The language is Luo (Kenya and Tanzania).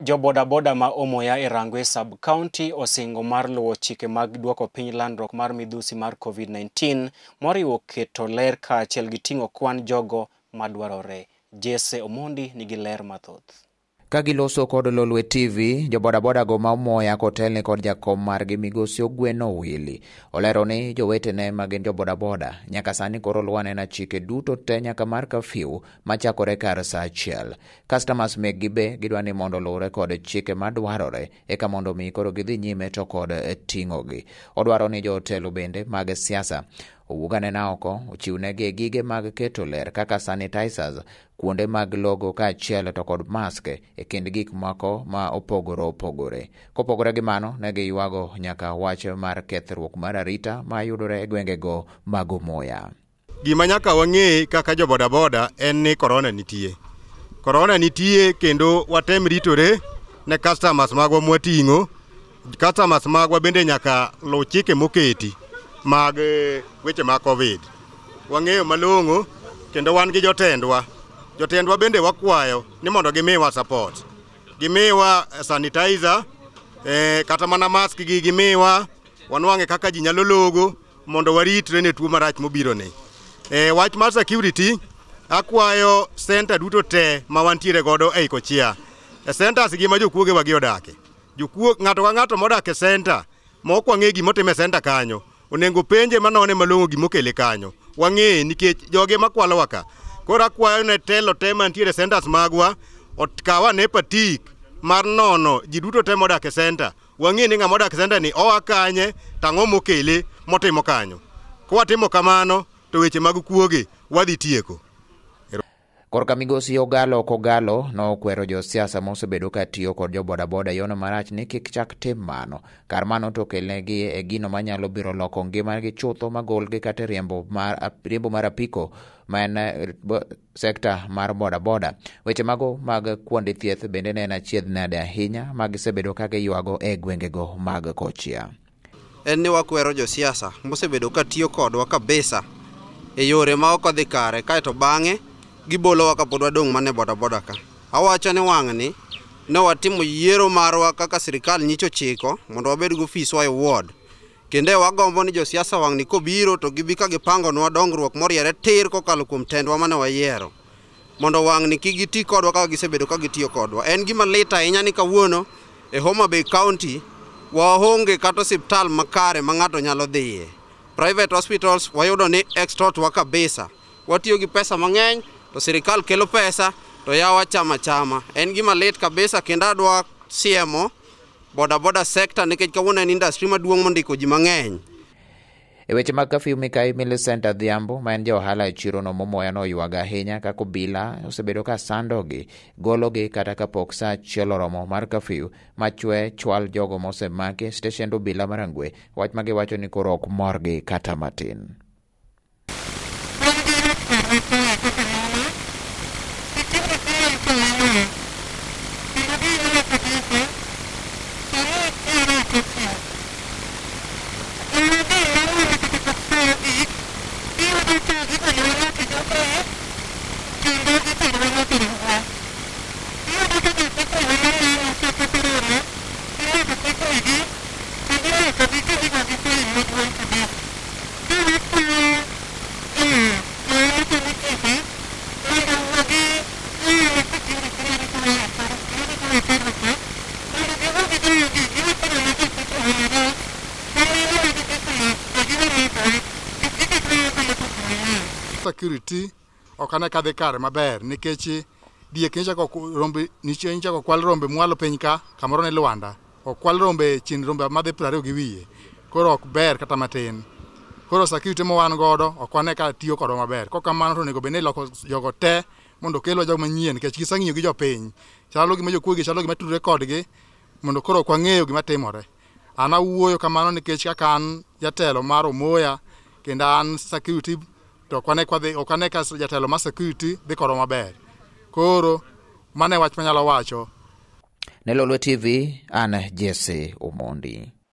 Jobodaboda ma Omoya e Rangwe Sub-County osingo mar luwo chike mag duoko piny landruok mar midhusi mar COVID-19 moriwo keto ler kaachiel gi ting'o kwan jogo madwarore. Jesse Omondi nigi ler mathoth. Ka giloso kod Lolwe TV, jobodaboda go ma Omoya kotelne kod jakom margi migosi Ogweno Owili olero ni jowetene ma gin jobodaboda nyaka sani koro luwo anena chike duto te nyaka mar kafiu machakore kar saa achiel. Customers mekgi be gidwa ni mondo oluwre kod chike madwarore eka mondo mi koro gidhi nyime to kod ting'ogi. Odwaro ni jotelo bende mag siasa owuog anena oko ochiwnegi gige mag keto ler kaka sanitizers, kuonde mag logo kaachiel to kod mask e kind gik moko ma opogore opogore. Kopogore gi mano, ne giywago nyaka wach mar kethruok mar arita ma yudore e gwengego mag Omoya. Gima nyaka wang'e kaka jobodaboda en ni korona nitie. Korona nitie kendo watem ritore ne customers magwa mwating'o. Customers magwa bende nyaka luw chike moketi mag weche mag COVID. Wang'eyo malong'o kendo wan gi jotendwa. Jotendwa bende wakwayo ni mondo gimiwa support. Gimiwa sanitizer, kata mana mask gi gimiwa, wanwang'e kaka ji nyalo logo mondo waritre ne tuo marach mobiro ni. Wach mar security, akwayo center duto te ma wantiere godo ei Kochia. E centers gi ma jokuoge wagi odake. Jokuo ng'ato ka ng'ato modak e center, ma ok wang'e gimotimo e center kanyo, onego penje manone malong'o gimokele kanyo. Wang'e nikech joge makwalowa ka. Koro akwayo ne telo te mantiere e centers magwa, okaw ane patik mar nono ji duto te modak e center. Wang'e ni ng'ama odak e center ni oa kanye, to ang'o mokele motimo kanyo. Kwatimo kamano, to weche mag kuoge wadhi tieko. Korka migosi Ogalo Kogalo nokwero josiasa mosebedo ka tiyo kod jobodaboda yono marach ni kik chak tim mano. Kar mano to kelnegi e gino manyalo biro loko ngimagi chutho magolgi kata riembo mar apiko ma en sekta mar bodaboda. Weche mago mag kuonde thieth bende ne en achiedh nade ahinya ma gisebedo ka giywago e gwengego mag Kochia. En ni wakwero josiasa mosebedo ka tiyo kodwa kabisa e yore ma ok odhi kare, kaeto bang'e gibolowa kapod wadong' mana e bodaboda ka. Awacho ni wang'ni ne watimo yiero marwa kaka sirikal nyicho chiko mondo wabed gi ofiswa e ward. Kendo wagombo ni josiasa wang'ni kobiro to gibi ka gipangonwa dongruok moriere tir kokalo kuom tendwa mane wayiero. Mondo wang'ni kik giti kodwa kaka gisebedo ka gitiyo kodwa. En gima lit ahinya ni kawuono e Homa Bay County waonge kata osiptal makare ma ng'ato nyalo dhiye. Private hospitals wayudo ni extort wa kabisa. Watiyo gi pesa mang'eny to sirikal kelo pesa to yawa chama chama. En gima lit kabisa kendo adwa siemo bodaboda sector nikech kawuono en industry maduong' mondiko ji mang'eny. E weche mag kafiu Mikai Millicent Adhiambo ma en ja ohala e chiro no Momoya noywago ahinya kaka obila osebedo ka sandogi, gologi kata kapok saa achiel oromo mar kafiu machwe chwal jogo mosemaki e steshend obila ma Rangwe, wach ma giwacho ni koro ok morgi kata matin. Security ok ane kadhi kare maber nikech diek nichako kwal rombe mwalo piny ka kamoro ne Lwanda okwal rombe chien rombe madhi 20 gi wiye koro ok ber kata matin. Koro security ma wan godo ok wane ka tiyo kodwa maber. Kok kamano to onego bed ni iloko jogo te mondo okelwa jogo manyien nikech giseng'iyo gi jopiny chalo gima jokuoge chalo gima tudore kodgi mondo koro ok wang'eyo gima timore. An awuoyo kamano nikech kaka an jatelo mar Omoya kendo an security to ok ane ka jatelo mar security dhi kodwa maber. Koro mano e wach manyalo wacho. Ne Lolwe TV, an Jesse Omondi.